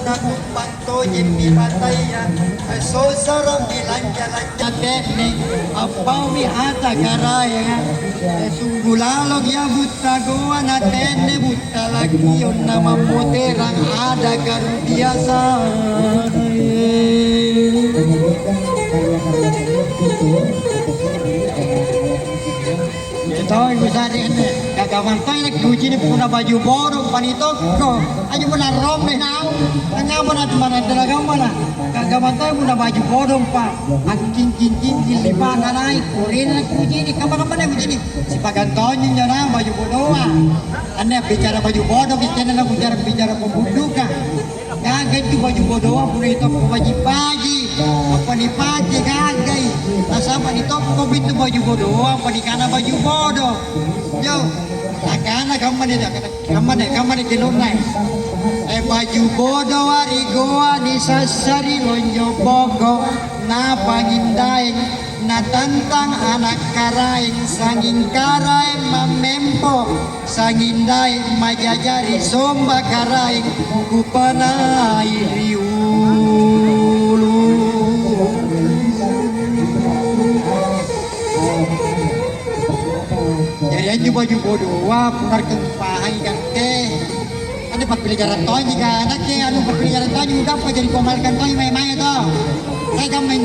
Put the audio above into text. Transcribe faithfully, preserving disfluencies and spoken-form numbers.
Kumpang tojemmi bataya, sosoro'mi lanja-lanja tenne, appaumi ata karaenga, sunggu lalong ia butta goa na tenne butta lakionna mammoterang ada karu biasa. Injo toi kusa'ring anne, kagammang toi nakke kucini' punna baju bodong panitokko. Aja punna rombe naung, angngapa na cumana tena gammana. Kagammang toi punna baju bodong pa, akkincing-kincing lipa'na nai', korena nakke kucini', kamma-kamma nakke kucini'. Sipagang tonji injo naung baju bodoa. Anne bicara baju bodong, tena nakubicara, bicara pembunuka. Gaga intu baju bodoa punna nitokko baji'-baji', apa nipake gagai. Nasaba' nitokko intu baju bodoa apa nikana baju bodo. Jo, nakana kammane, nakana kammane, kammane kelonna. Eh, baju bodoa ri goa nisassari lonjo poko, napangindaeng. Natantang ana' karaeng, sanging karaeng mammempo, sanging daeng majajari somba karaeng, kupanai ri ulu. Jari anjo baju bodoa, punna ri kampahangi katte. Anne pappilajarang tonji ka, nakke anu pappilajarang tonji, mugappa jari kuamalkan tonji mae-mae to. Sai kamma